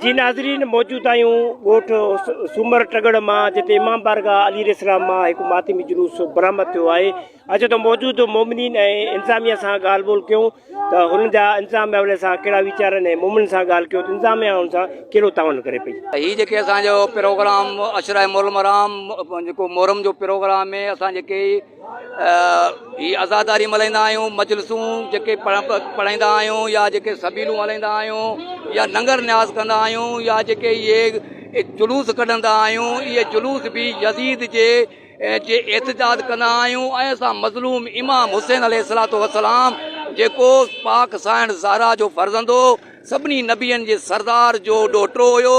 جي ناظرين موجود آهيون ڳوٺ سومر ٽڳڙ مان جتي امام بارگاهه علي عليه السلام مان هڪ ماتمي جلوس برآمد ٿيو آهي اچو ته موجود مومنين ۽ انتظاميه سان ڳالهه ٻولهه ڪيون ته هنن جا انتظاميه حوالي سان ڪهڙا ويچار آهن ۽ مومنن سان ڳالهه ڪيون ته انتظاميه هن سان ڪهڙو تعاون ڪري پئي. هي جيڪي اسان جو پروگرام عشره محرم الحرام جيڪو محرم جو پروگرام ۾ اسان جيڪي هي عزاداري ملهائيندا آهيون مجلسون جيڪي پڙهائيندا آهيون يا جيڪي سبيلون هلائيندا آهيون يا ننگر نياز ڪندا آهيون يا جيڪي اهي جلوس ڪڍندا آهيون اهي جلوس به يزيد جي جي احتجاج ڪندا آهيون ۽ اسان مظلوم امام حسين عليه الصلوة والسلام جيڪو پاڪ سائڻ زهرا جو فرزند هو سڀني نبين جي سردار جو ڏوهٽو هيو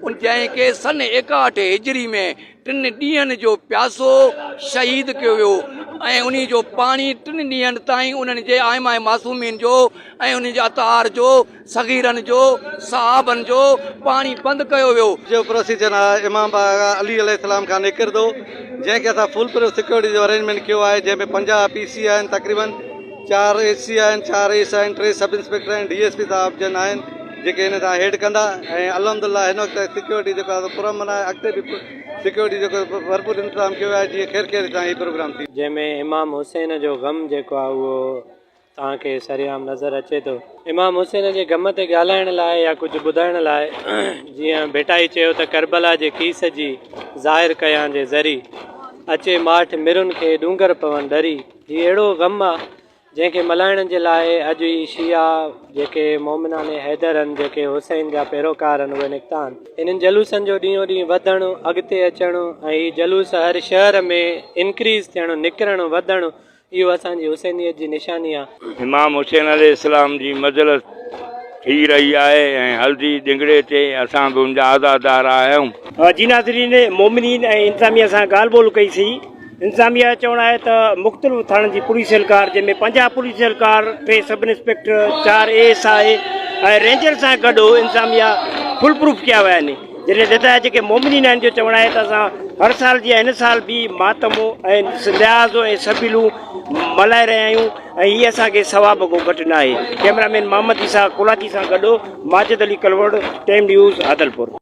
ان جنهن کي سن ايڪاهٺ هجري ۾ ٽن ڏينهن جو پياسو شهيد ڪيو ويو ۽ انهي جو پاڻي ٽن ڏينهن تائين انهن جي ائمه معصومين جو ۽ انهن جي اطهار جو صغيرن جو صحابن جو پاڻي بند ڪيو ويو. جو پروسيجن آهي امام بارگاهه علي عليه السلام کان نڪرندو جنهن کي اسان فول پروف سيڪيورٽي جو ارينجمينٽ ڪيو آهي جنهن ۾ 50 پي سي آهن تقريبن چار اي سي آهن چار ايس آهن ٽي سب انسپيڪٽر آهن ڊي ايس پي صاحب جن آهن جيڪي هن سان هيڊ ڪندا ۽ الحمد لله هن وقت سيڪيورٽي جيڪو آهي سو پرامن آهي اڳتي به سيڪيورٽي جو ڀرپور انتظام ڪيو ويو آهي جيئن خير خير سان هي پروگرام ٿي. جنهن ۾ امام حسين جو غم جيڪو آهي اهو توهان کي سرعام نظر اچي ٿو. امام حسين جي غم تي ڳالهائڻ لاء يا ڪجهه ٻڌائڻ لاء جيئن ڀٽائي چيو ته ڪربلا جي ڪيس جي ظاهر ڪيان جي ذري اچي ماٺ مرن کي ڏونگر پون ڏري هي اهڙو غم آ جنهن کي ملهائڻ جي لاء اڄ هي شيعا جيڪي مومنان حيدر آهن جيڪي حسين جا پيروڪار آهن اهي نڪتا آهن. انهن جلوسن جو ڏينهون ڏينهن وڌڻ، اڳتي اچڻ ۽ هي جلوس هر شهر ۾ انڪريز ٿيڻ، نڪرڻ، وڌڻ اهو اسان جي حسينيت جي نشاني آهي. امام حسين عليه السلام جي مجلس ٿي رهي آهي ۽ هلدي ڏنگڙي تي اسان به ان جا عزادار آهيون. جي ناظرين مومنين ۽ انتظاميه سان ڳالهه ٻولهه ڪئي سين. انتظاميه جو چوڻ آهي ته مختلف ٿاڻن جي پوليس اهلڪار جنهن ۾ 50 پوليس اهلڪار، ٽي سب انسپيڪٽر، چار اي ايس I ۽ ranger سان گڏ انتظاميه فل پروف ڪيا ويا آهن جڏهن ته جيڪي مومنين آهن جو چوڻ آهي ته اسان هر سال جيان هن سال به ماتم ۽ نياز ۽ سبيلون ملهائي رهيا آهيون ۽ هي اسان کي ثواب کان گهٽ نه آهي ڪئميرا مين محمد عيسيٰ ڪولاچي سان گڏ ماجد علي ڪلوڙ ٽائيم نيوز عادلپور.